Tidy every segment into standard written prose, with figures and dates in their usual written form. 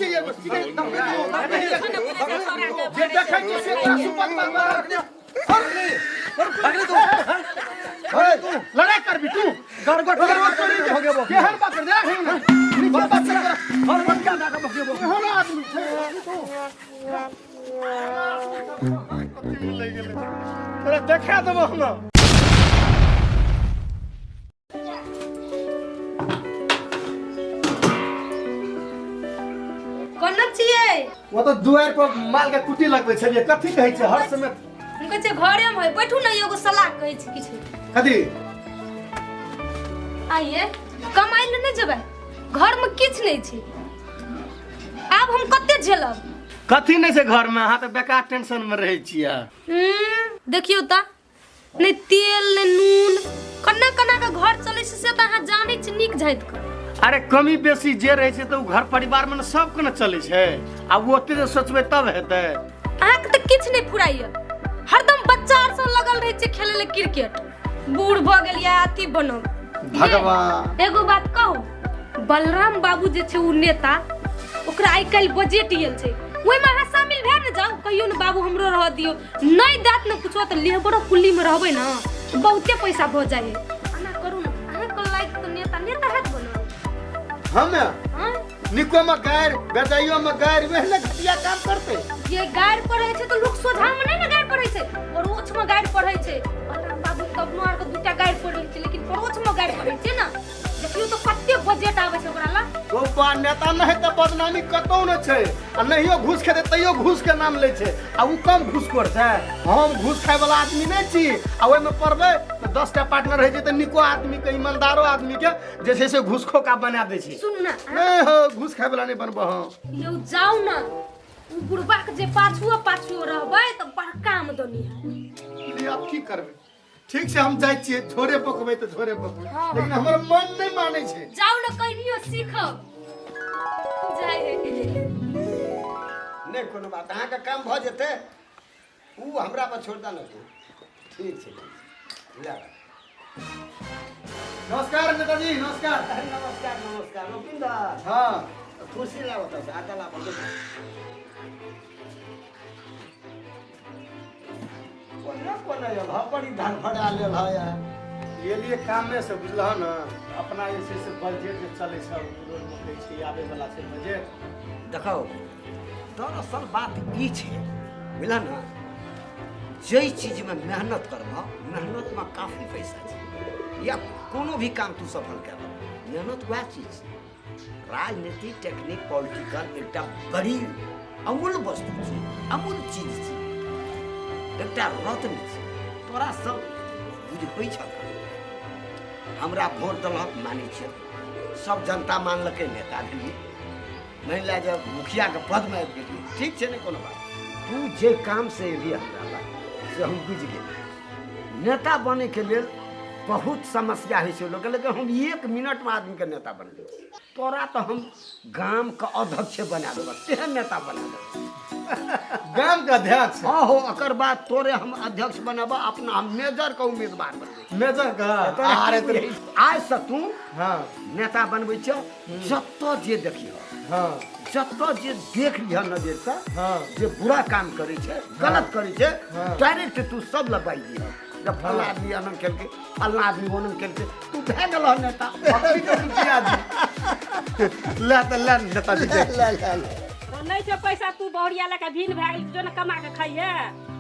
छियै एगो सीधे जे देखै छियै से तोरा सुपत पर लड़ाई करबी तू केहन बात कर दे नीचे बात कर केहन आदमी छै तू तोरा देखा देबो हम। कोना छियै? ओ तऽ दुआरि पर माल के कुटी लगबै छलियै। कथी कहै छै हर समय? हम कहै छियै घरे मे है, बैठू ने, एगो सलाह कहै छी किछु। कथी? आइए कमाइ लए नहि जेबै? घर मे किछु नहि छै, आब हम कते झेलब? कथी नहि छै घर मे? अहाँ तऽ बेकार टेंशन मे रहै छियै। देखियौ तऽ, नहि तेल नहि नून, केना केना के घर चलै छै से तऽ अहाँ जानै छी नीक झाँति कऽ। अरे कमी बेसी जे रहै छै तऽ ओ घर परिवार मे ने सबके ने चलै छै। आ ओते जे सोचबै तब हेतै? अहाँके तऽ किछु नहि फुराइए, हरदम बच्चा आर सब लगल रहै छै खेलै लए क्रिकेट। बूढ़ भऽ गेलियै, अथी बनब। भगवान। एगो बात कहू, बलराम बाबू जे छै ओ नेता, ओकरा आइ काल्हि बजट आयल छै, ओहिमे अहाँ शामिल भए ने जाउ। कहियो ने बाबू हमरो रह दियौ, नहि देत ने कुछो तऽ लेबरो कुल्ली मे रहबै ने तऽ बहुते पैसा भऽ जाइ है। एना करू ने, अहाँके लायक तऽ नेता नेता हैत बनल। हमे? हँ। निको मे गारि बेजाइयो मे गारि, वएह ने घटिया काम करतै। ये गारि पढ़ै छै तऽ लोक सोझा मे नहि ने गारि पढ़ै छै, परोक्ष मे गारि पढ़ै छै। बलराम बाबू कखनो आर के दूटा गारि पढ़ै छै, लेकिन परोक्ष मे गारि पढ़ै छै ने। देखियौ तऽ कते बजट आबै छै ओकरा लग। ओ बा नेता नहि तऽ बदनामी कतौ नहि छै। आ नहियो घूस खेतै तैयो घूस के नाम लै छै। आ ओ कम घूसखोर छै? हम घूस खाय वाला आदमी नहि छी। आ ओहिमे पड़बै तऽ 10 टा पार्टनर होइ छै तऽ निको आदमी के, ईमानदारो आदमी के जे छै से घूसखोका बना दै छै। सुनू ने। नहि हो, घूस खाय वाला नहि बनबो हम। यौ जाउ ने, ओ बुढ़बा के जे पाछुओ पाछुओ रहबै तऽ बड़का आमदनी हैत। ले, आब की करबै? ठीक छै, हम जाइ छियै, झोरे पकबै तऽ झोरे पकबै। हँ। लेकिन हमर मन नहि मानै छै। जाउ ने, कहियो सीखब जाइ है। नहि कोनो बात, अहाँके काम भऽ जेतै, ओ हमरा पर छोड़ दे ने तू। ठीक छै, ठीक छै, ले। नमस्कार नेताजी, नमस्कार। नमस्कार नमस्कार रुपिन्दर। हाँ। कुर्सी लाओ त, आटा लाओ। कोना कोना आयल ह? बड़ी धड़फड़ा लेल ह यार। ये लिए कामे से बुझलह ने, अपना जे छै से बजट जे चलै छै, रोड मुकै छै, आबै वाला छै बजट। देखो, दरअसल बात ई छै, बुझल ने, जाहि चीजमे मेहनत करबह, मेहनतमे काफी पैसा छै, या कोनो भी काम तू सफल करबह, मेहनत वएह चीज छै। राजनीति, टेक्निक, पॉलिटिकल एकटा बड़ी अमूल्य वस्तु छै, अमूल्य चीज छै, एकटा रत्न छै। तोरा सब बुझबै छह। हमरा वोट देलहक, मानै छियै, सब जनता मानलकै, नेता भेलियै, मानि लए जे मुखियाके पदमे आबि गेलियै। ठीक छै, नहि कोनो बात। तू जे काम से एलियै हमरा लग से हम बुझि गेलियै। नेता बनैके लेल बहुत समस्या होइ छै लोकके, लेकिन हम एक मिनटमे आदमीके नेता बनबै छी। तोरा तऽ हम गामके अध्यक्ष बना देबह, तेहन नेता बना देबह। गाम के अध्यक्ष? हँ हो, एकर बाद तोरे हम अध्यक्ष बनेबह, अपना हम मेजरके उम्मीदवार बनबै। मेजर के? अरे तोरे। आइसँ तू नेता बनबै छह। जतऽ जे देखिह, जतऽ जे देख लिह नजरसँ, जे बुरा काम करै छै, गलत करै छै, डायरेक्ट तू सब लग बाजि दिह जे फल्ला आदमी एना केलकै, फल्ला आदमी ओना केलकै। तू भए गेलह नेता। अखनी के मुखिया जी ले तऽ ले नेताजी ले ले ले ले। नहि छै पैसा, तू बहुरिया लए कऽ भिन भए गेल। जो ने कमा कऽ खाइहे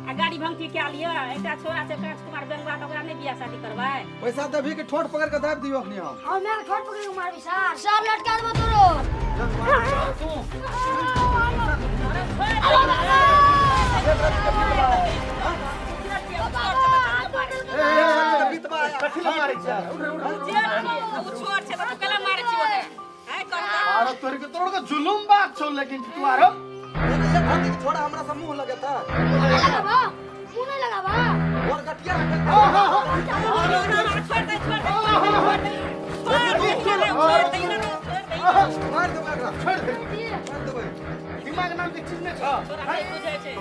आ गाड़ी भंगठी कए लिअ। एकटा छोरा छै कांच कुमार बेंगवा, तऽ ओकरा नहि बियाह शादी करबै? पैसा देबही कि ठोट पकड़ के दाबि दियौ अखनी हम? हमरा के ठोर पकड़ के मारबी सर, सब लटका देबो तोरो। कथी लए मारै छै? उठ उठ। ओ छोट छै तऽ तू केला मारै छी ओकरा? आँय, कहू तऽ। अरे तोरी के तोड़ के जुलुम बात छौ, लेकिन तू आरो एक हाथी के छोड़ा, हमरा से मुंह लगेता। लगाबा, मुंह नहीं लगाबा। और गठिया। छोड़ दे, छोड़ दे, छोड़ दे, छोड़ दे, छोड़ दे, छोड़ दे, छोड़ दे। मार देबै एकरा। छोड़ दे। मार देबै। दिमाग नाम के चीज नहि छौ। तोरा नहि बुझै छै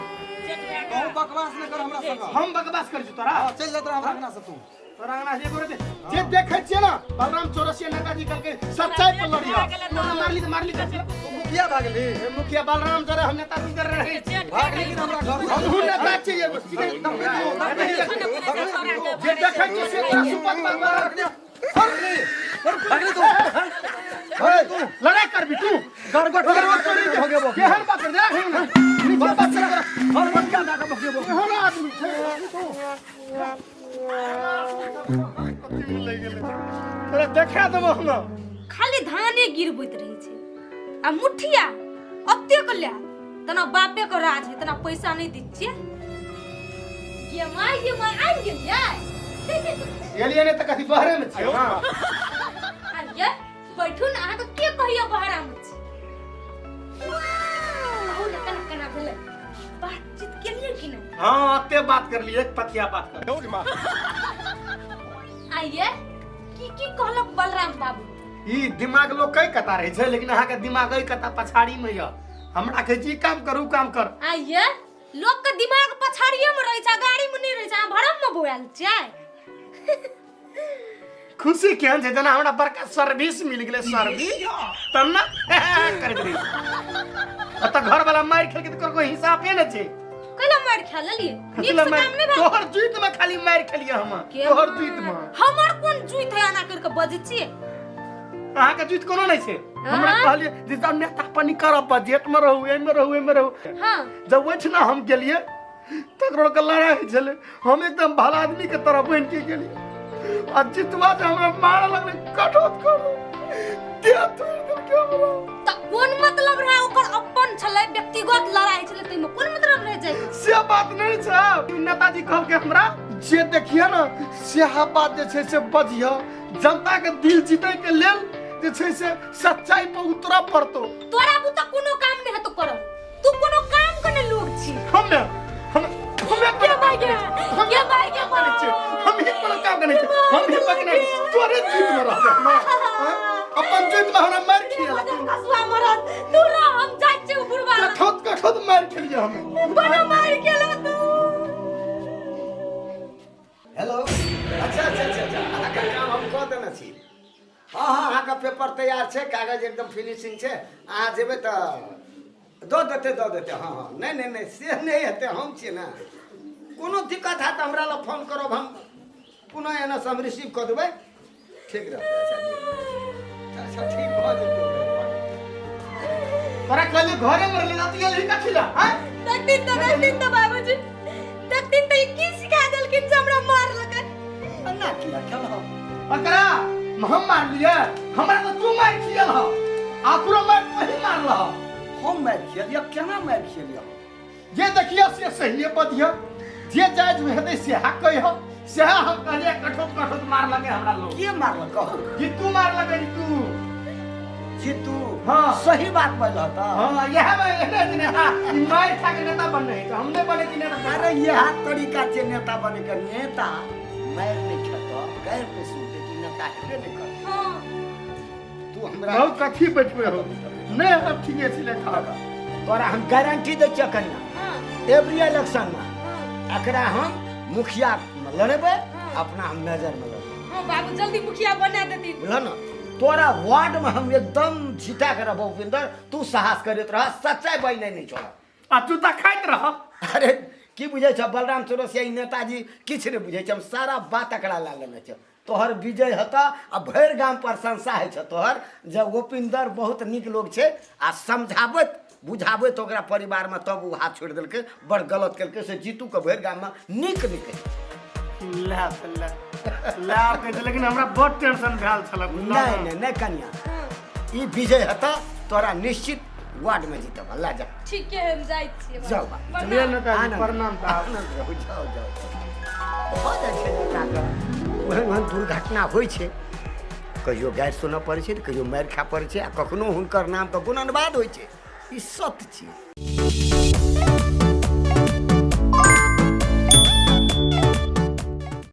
जेठ भए कहूँ कऽ। बकवास नहि कर हमरा संग। हम बकवास करै छी तोरा? हाँ, चलि जा तोरा हमरा अंगना से तू। तोरा अंगना से एगो रहे जे देखै छियै ने, बलराम चौरसिया नेताजी कहलकै सच्चाई पर लड़िया। तोरा मारली तऽ मारली। तू मुखिया। मुखिया भए गेली मुखिया बलराम जरे हम नेताजी जरे रहै छी। भाग लेकिन हमरा घर हमहूँ नेता छी एगो सीधे जे देखै छी से तोरा सुपत पर लड़ाई करबी तू गड़गड़ भगेबो केहन बात कर देख नीचे बात कर हर बटका दऽ कऽ भगेबो केहन आदमी छै तू तोरा देखा देबो हमरा खाली धाने गिरबैत रहै छै आ मुठिया ओतेक ले तना बापे के राज है तना पैसा नहीं दै छियै ये माय ये माय आबि गेलियै एलियै ने तऽ कथी बहरे में छियै आ ये बैठू ने अहाँके के कहैया बहरा में छी कहू ने केना केना भेलै बातचीत केलियै कि नहि हाँ अते बात कर लिए एक पथिया बात कर आ ये की की कहलक बलराम बाबू ई दिमाग लोग कई कता रहै छै लेकिन अहाँके दिमाग एहि कता पछाड़ी में यऽ हमरा कहै छी ई काम करू काम कर आ ये लोग के दिमाग पछाड़िए में रहै छै गाड़ी में नहीं रहै छै अहाँ भरम में बौआयल छियै खुशी केहन छै जेना हमरा बड़का सर्विस मिल गेलै सर्विस तब ने करैत रही ओतऽ घरवाला मारि खेलकै तऽ कोइ हिसाबे नहि छै कैला मारि खा लेलियै कथी नीक लए से मारि काम नहि भेल तोहर जुइत में खाली मारि खेलियै हम के तोहर जुइत में हमर कोन जुइत है एना करि के बजै छियै अहाँके जुइत कोनो नहि छै हमरा हाँ? कहलियै जे जब नेता पानी करब बजट में रहू एहिमे रहू एहिमे रहू हाँ जब ओहिठिना हम गेलियै तकरो के लड़ाइ होइ छलै हम एकदम भला आदमी के तरह बनि के गेलियै आ जितवा जे हमरा मारऽ लगलै कटौत करू देह तोड़ि देलकै हमरा तऽ कोन मतलब रहे ओकर अपन छलै व्यक्तिगत लड़ाई छलै ताहिमे कोन मतलब रहे जाय से बात नहि छै नेताजी कहलकै हमरा जे देखिए ने सएह बात जे छै से बजिह जनता के दिल जीतै के लेल जे छै से सच्चाई पर उतरऽ पड़तौ तोरा बुता कोनो काम नहि हेतौ करल तू कोनो काम के नहि लोग छी हम ने हम हमे के भाई के हम के भाई के करै छियै हम ही कोनो काम करै छियै हम ही पकड़ै तोरे जीत में रहबै हम हाँ? अपन जीत में हमरा मारि खिएला कसुआ मरत तू रह हम जाइ छियै बुढ़वा लग। कठौत कठौत मारि खेलियै हम बड़ा मारि गेलो तू हेलो अच्छा अच्छा अच्छा अच्छा अहाँके काम हम कऽ देने छी हँ हँ अहाँके पेपर तैयार छै कागज एकदम फिनिशिंग छै अहाँ जेबै तऽ दऽ देतै दऽ देतै हँ हँ नहि नहि नहि से नहि हेतै हम छियै ने कोनो दिक्कत हैत तऽ हमरा लग फोन करब हम पुनः एना से हम रिसीव कऽ देबै ठीक रहतै अच्छा जी अच्छा ठीक भऽ जेतै तोरा कहलियै घरे में रहली राति गेल कथी लए आँय? तखन तऽ तखन तऽ बाबूजी तखन तऽ ई की सिखा देलखिन जे हमरा मारलकै एना किया केलहुँ अकरा हम मारलियै हमरा तऽ तू मारि खियल ह आकुरो मारि तोही मारल ह हम मारि खियलियै केना मारि खियलियै जे देखियो से सहिए बजियो जे जायज हेतै सेहा कहियो सेहा हम कहलियै कठोत कठोत मारलकै हमरा लोग के मारलक कहू जीतू मारलकै जीतू जीतू हाँ। सही बात बजलह तऽ हाँ इएह में एहने दिन हाँ ई मारि खा के नेता बनने है हम नहि बने छी नेता अरे इएह तरीका छै नेता बने के नेता मारि नहि खेतऽ गारि नहि सुनतै तऽ ई नेता हेबे नहि करतै हाँ तू हमरा बहुत कथी बैठबे हो नहि हम ठीके छी लेखा तोरा हम गारंटी दै छियौ कन्या हाँ एवरी इलेक्शन में हाँ एकरा हम मुखिया में लड़ेबै हाँ। अपना हम नजर में लड़ेबै हाँ बाबू जल्दी मुखिया बना देती बुझल ने तोरा वार्ड में हम एकदम जीता के रहबौ उपेंद्र तू साहस करैत रह सच्चाई बजनाइ नहि छोड़ आ जूता खाइत रह अरे की बुझै छ बलराम चौरसिया ई नेताजी किछु नहि बुझै छै हम सारा बात एकरा लए लेने छियै तोहर विजय हेतऽ आ भरि गाम प्रशंसा होइ छौ तोहर जे गोपिन्दर बहुत नीक लोक छै आ समझाबैत बुझाबैत ओकरा परिवारमे तब ओ हाथ छोड़ि देलकै बड़ गलत केलकै से जीतूके भरि गाममे नीक नीक लै तऽ लै लै कहै छै लेकिन हमरा बड़ टेंशन भेल छल नहि नहि नहि कनिया ई विजय हेतऽ तोरा निश्चित वार्डमे जीतब लै जा ठीक है हम जाइ छियै जाउ बा। चलिए नेताजी प्रणाम तऽ आनन्द रहू जाउ जाउ भऽ जाइ छै नेताके ओहन ओहन दुर्घटना होइ छै कहियो गारि सुनऽ पड़ै छै तऽ कहियो मारि खाय पड़ै छै आ कखनो हुनकर नामके गुणानुवाद होइ छै ई सत्य छियै।